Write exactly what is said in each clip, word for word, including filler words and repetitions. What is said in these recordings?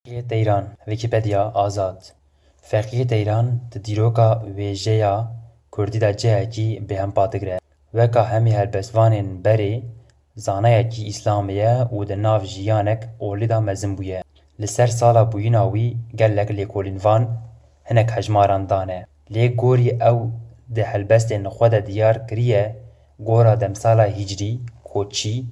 Feqiyê Teyran, Wikipedia, Azad. Feqiyê Teyran di dîroka wêjeya kurdî de cihekî bêhempa digire. Weka hemî helbestvanên berê, zanayekî îslamê ye û di nav jiyanek olî de mezin bûye. Li ser sala bûyîna wî gelek lêkolînvan hinek hejmaran dane. Lê gorî ew di helbestên xwe de diyar kiriye, gora demsala hîcrî, koçî,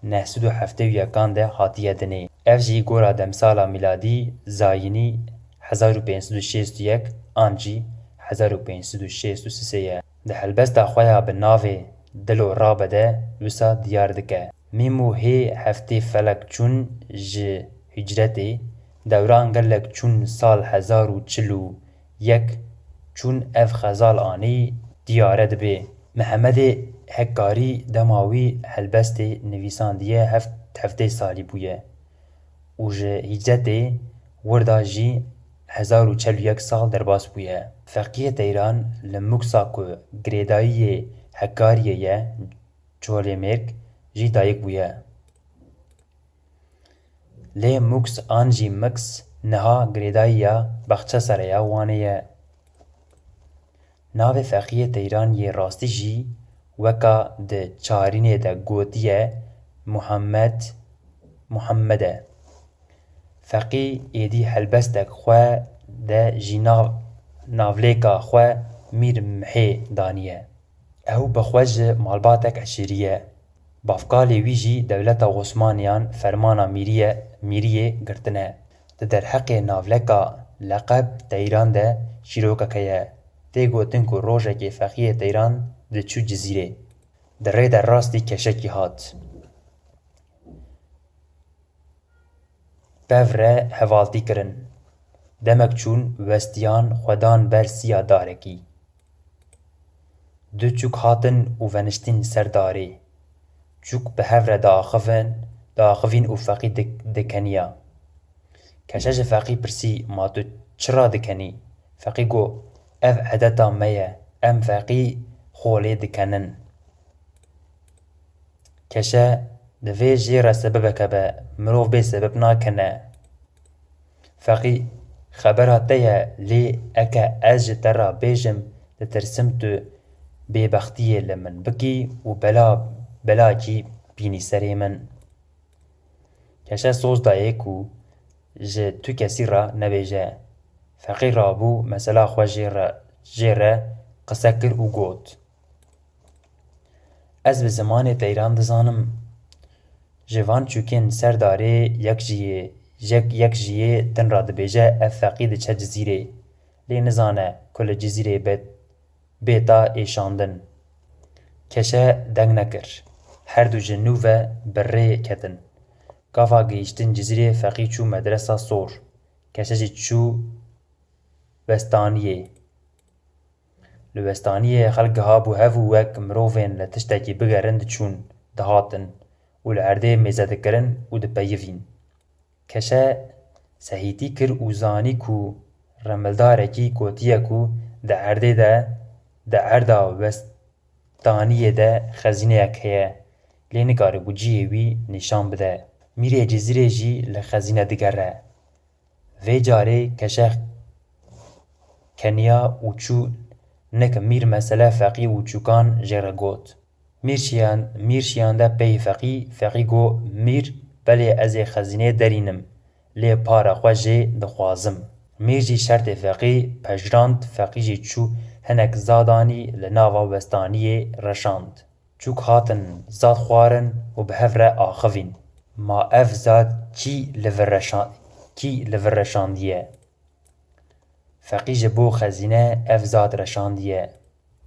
neh sed û heftê û yekan de hatiye dinê. Ev jî gora demsala mîladî zayînî hezar û pênc sed û şêst û yek an jî hezar û pênc sed û şêst û sê ye. Di helbesta xwe ya bi navê Dilo Rabe de wisa diyar dike. Mîm û hê heftê felek çûn ji hicretê, dewran gelek çûn sal hezar û çil û yek çûn ev xezal anî diyare dibe. Mihemedê Hekkarî dema wî helbestê nivîsandiye heft heftê salî bûye û ji hicretê wir de jî hezar û çel û yek sal derbas bûye. Feqiyê Teyran li Muksa ku girêdayiyê Hekkariyê ye, Çolêmêrg, jî dayik bûye. Lê Muks an jî Miks niha girêdayî ya Baxçesare ya Wanê ye. Navê Feqiyê Teyran yê rastî jî weka di çarînê de gotiye Muhammed, Muhammed e. Feqî êdî helbestek xwe de jî nav, navlêka xwe Mîr Mihê daniye. Ew bi xwe ji malbatek eşîrî ye. Bavkalê wî jî dewleta Osmaniyan fermana mîriye, mîriyê girtine. Di derheqê navleka leqeb Teyran de çîrokeke ye. Tê gotin ku rojekê Feqiyê Teyran diçû Cizîrê. Di rê de rastî keşekî hat. Pev re hevaltî kirin. Demek çûn, westiyan, xwe dan ber siya darekî. Du çûk hatin û veniştîn ser darê. Çûk bi hev re diaxivin, diaxivîn û Feqî dik-, dikeniya. Keşe ji Feqî pirsî, "Ma tu çira dikenî?" Feqî got, "Ev edeta me ye, em Feqî xolê dikenin." Keşe, "Divê jê re sebebeke be, mirov bê sebeb nakene." Feqî, "Xebera te ye, lê eke ez ji te re bêjim, ditirsim tu bêbextiyê li min bikî û bela, belakî bînî serê min." Keşe soz dayê ku ji tu kesî re nebêje. Feqî rabû mesela xwe jê re, jê re qise kir û got, "Ez bi zimanê Teyran dizanim. Ji van çûkên ser darê yek jî yê, yek, yek jî yê din re dibêje ev Feqî diçe Cizîrê. Lê nizane ku li Cizîrê bê, bêta êşandin." Keşe deng nekir. Her du ji nû ve bi rê ketin. Gava gihîştin Cizîrê Feqî çû medresa sor. Keşe jî çû westaniyê. Li westaniyê xelk gihabû hev û wek mirovên li tiştekî bigerin diçûn, dihatin û li erdê mêze dikirin û dipeyivîn. Keşe sehîtî kir û zanî ku remildarekî gotiye ku di erdê de, di erda westaniyê de xezîneyek heye, lê nikaribû cihê wî nîşan bide. Mîrê Cizîrê jî li xezîne digere. Vê carê Keşe keniya û çû nik Mîr mesele Feqî û çûkan jê re got. Mîr şiyan, Mîr şiyande pey Feqî, Feqî got, "Mîr, belê ez ê xezînê derînim, lê para xwe jê dixwazim." Mîr jî şertê Feqî pejirand, Feqî jî çû hinek zadanî li nava westaniyê reşand. Çûk hatin zad xwarin û bi hev re axivîn. Ma ev zad kî li vir reşa-, kî li vir reşandiye? Feqî ji bo xezîne ev zad reşandiye.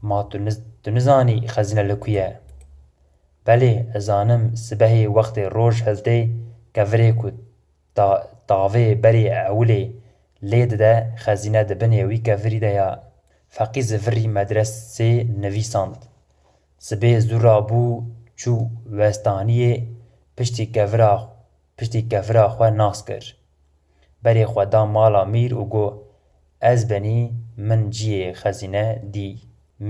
Ma tu niz-, tu nizanî xezîne li ku ye? Belê, ez zanim, sibehê wextê roj hiltê, kevirê ku ta-, tavê berê ewilê lê dide, xezîne di binê wî kevirî de ya. Feqî zivirî medresê nivîsand. Sibê zû rabû çû westaniyê, piştî kevira, piştî kevira xwe nas kir. Berê xwe da mala mîr û got, "Ez benî min ciyê xezîne dî."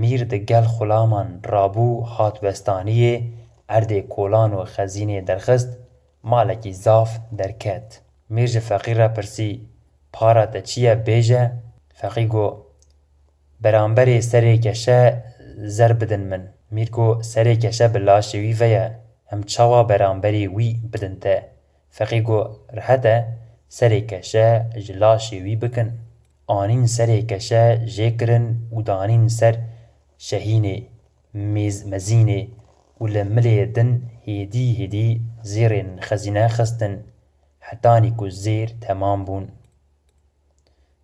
Mîr di gel xulaman rabû hat westaniyê, erdê kolan û xezînê derxist, malekî zaf derket. Mîr ji feqî re pirsî, "Para te çi ye, bêje?" Feqî got, "Beramberê serê keşe zer bidin min." Mîr got, "Serê keşe bi laşê wî ve ye, em çawa beramberî wî bidin te?" Feqî got, "Rehet e, serê keşe ji laşê wî bikin." Anîn serê keşe jê kirin û danîn ser şehînê mêz-, mezînê û li milê din hêdî hêdî zêrên xezîne xistin, hetanî ku zêr temam bûn.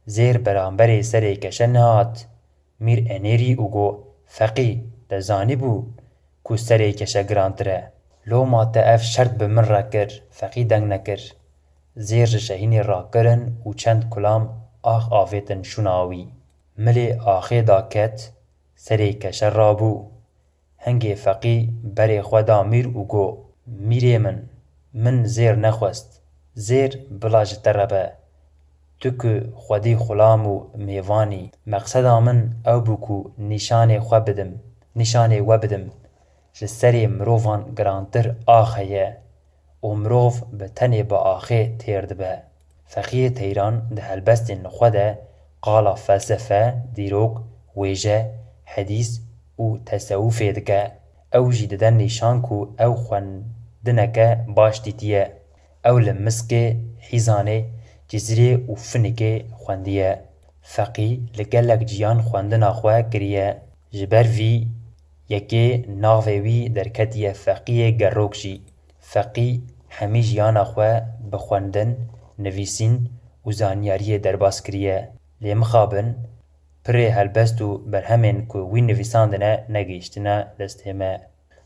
Zêr beramberê serê keşe nehat. Mîr enêrî û got, "Feqî, te zanîbû ku serê keşe girantir e? Loma te ev şert bi min re kir." Feqî deng nekir. Zêr ji şehînê rakirin û çend kulam ax avêtin şûna wî. Milê axê daket, serê keşe rabû. Hingê feqî berê xwe da mîr û got, "Mîrê min, min zêr nexwest. Zêr bila ji te re be. Tu ku xwedî xulam û mêvan î. Meqseda min ew bû ku nîşanê xwe bidim, nîşanê we bidim. Ji serê mirovan girantir ax heye û mirov bi tenê bi axê têr dibe." Feqiyê Teyran di helbestên xwe de qala felsefe, dîrok, wêje, hedîs û tesewufê dike. Ew jî dide nîşan ku ew xwendineke baş dîtiye. Ew li Miskê, Hîzanê, Cizîrê û Finikê xwendiye. Feqî li gelek ciyan xwendina xwe kiriye. Ji ber vî yekê navê wî derketiye Feqiyê Gerok jî. Feqî hemî jiyana xwe bi xwendin, nivîsîn û zanyariyê derbas kiriye. Lê mixabin, pirê helbest û berhemên ku wî nivîsandine negihîştine destê me.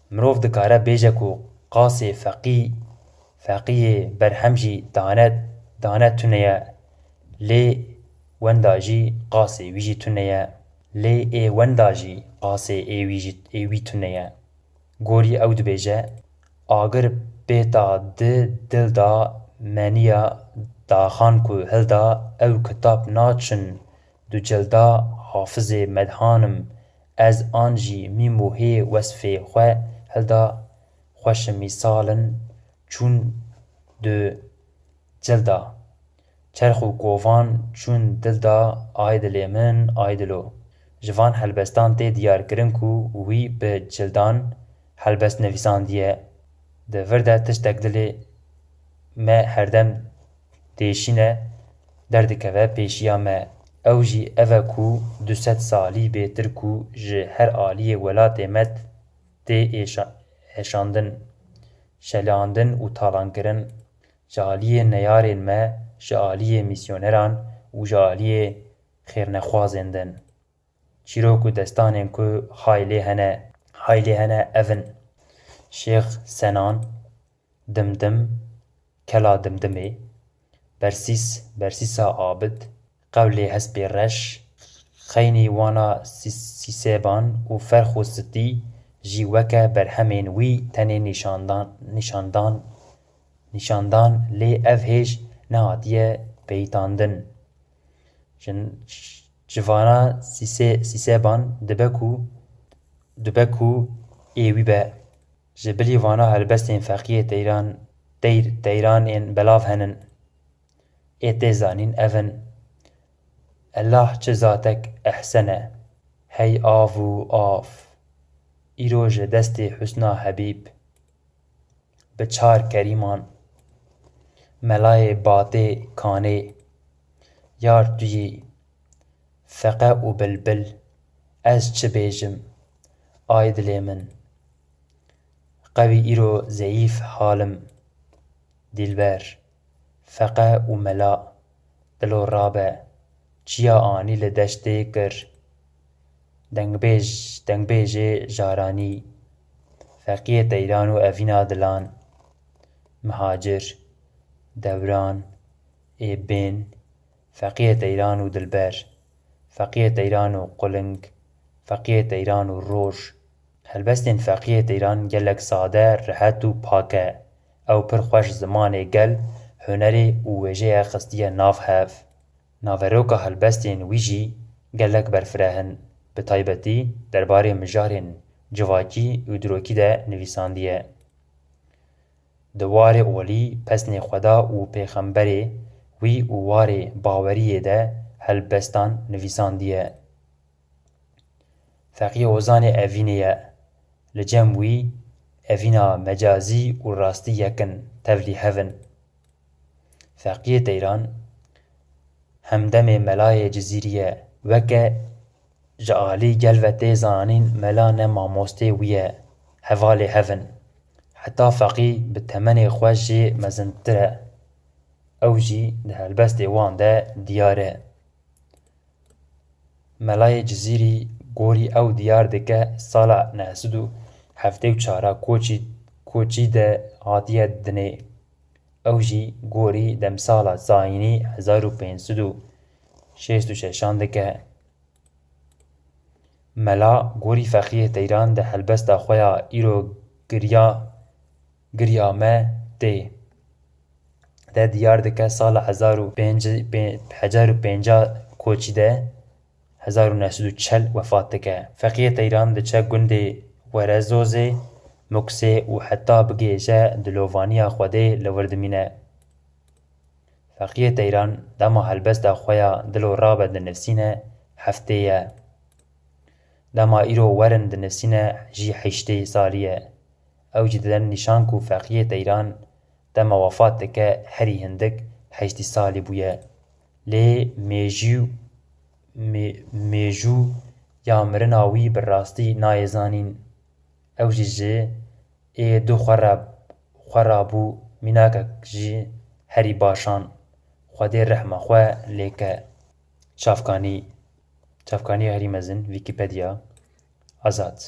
Mirov dikare bêje ku qasê feqî, feqiyê berhem jî dane, dane tune ye, lê wenda jî qasê wî jî tune ye. Lê ê wenda jî qasê ê wî jî, ê wî tune ye. Gorî ew dibêje, "Agir pêta di dil da meniya daxan ku hilda ew kitab naçin du cilda Hafizê Medhanim, ez an jî mîm û hê wesfê xwe hilda xweşimîsalin çûn du cilda. Çerx û kovan çûn dilda ay dilê min, ay dilo." Ji van helbestan tê diyarkirin ku wî bi cildan helbest nivîsandiye. Di vir de tiştek dilê me herdem dêşîne derdikeve pêşiya me. Ew jî ev e ku du sed salî bêtir ku ji her aliyê welatê me tê êşa-, êşandin, şelandin û talankirin, ji aliyê neyarên me, ji aliyê mîsyoneran û ji aliyê xêrnexwazên din. Çîrok û destanên ku hay lê hene, hay lê hene ev in: Şêx Senan, Dimdim, Kela Dimdimê, Bersîs, Bersîsa Abid, Qewlê Hespê Reş, Xeynî Wana Sî-, Sîseban û Ferx û Sitî jî weke berhemên wî tenê nîşandan, nîşandan, nîşandan, lê ev hêj nehatiye peyitandin. Ji, ji vana Sîse-, Sîseban dibe ku, dibe ku ê wî be. Ji bilî vana helbestên Feqiyê Teyran, Teyr-, Teyran ên belav henin. Ê tê zanîn ev in: Elah çi zatek ehsen e, hey av û av, îro ji destê Husna Hebîb, bi çar kerîman, melayê batê kanê, yar tu yî, feqe û bilbil, ez çi bêjim, ay dilê min. Qewî îro zeyîf halim, dîlber, feqe û mela, dilo rabe, çiya anî li deştê kir. Dengbêj, dengbêjê jaranî, Feqiyê Teyran û Evîna Dilan, Mihacir, Dewran, Ê Bên, Feqiyê Teyran û Dilber, Feqiyê Teyran û Quling, Feqiyê Teyran û Roj. Helbestên Feqiyê Teyran gelek sade, rehet û pak e. Ew pir xweş zimanê gel, hunerê û wêjeyê xistiye nav hev. Naveroka helbestên wî jî gelek berfireh in, bi taybetî derbarê mijarên civakî û dîrokî de nivîsandiye. Di warê olî pesnê Xweda û pêxemberê wî û warê baweriyê de helbestan nivîsandiye. Feqiyê Ozanê evînê ye. Li cem wî evîna mecazî û rastî yek in, tevlî hev in. Feqiyê Teyran hemdemê Melayê Cizîrî ye. Weke ji alî gel ve tê zanîn, Mela ne mamostê wî ye, hevalê hev in. Heta Feqî bi temenê xwe jê mezintir e. Ew jî di helbestê wan de diyar e. Melayê Cizîrî gorî ew diyar dike sala neh sed û heftê û çar koçî, koçî de hatiye dinê. Ew jî gorî demsala zayînî hezar û pênc sed û şêst û şeşan dike. Mela gorî Feqiyê Teyran di helbesta xwe ya îro giriya, giriya me tê de diyar dike sala hezar û pênc, pê-, hezar û pêncî koçî de, hezar û neh sed û çel wefat dike. Feqiyê Teyran diçe gundê Werezozê, Muksê û heta bigêje dilovaniya Xwedê li wir dimîne. Feqiyê Teyran dema helbesta xwe ya Dilo Rabe dinivîsîne heftê ye. Dema îro werin dinivîsîne jî heştê salî ye. Ew jî dide nîşan ku Feqiyê Teyran dema wefat dike herî hindik heştê salî bûye. Lê mêjû, mê-, mêjû ya mirina wî bi rastî nayê zanîn. Ew jî ji ê du xwe re, xwe rabû mînakek jî herî baş an. Xwedê rehma xwe lê ke. Çavkanî, çavkaniya herî mezin, Wîkîpediya, Azad.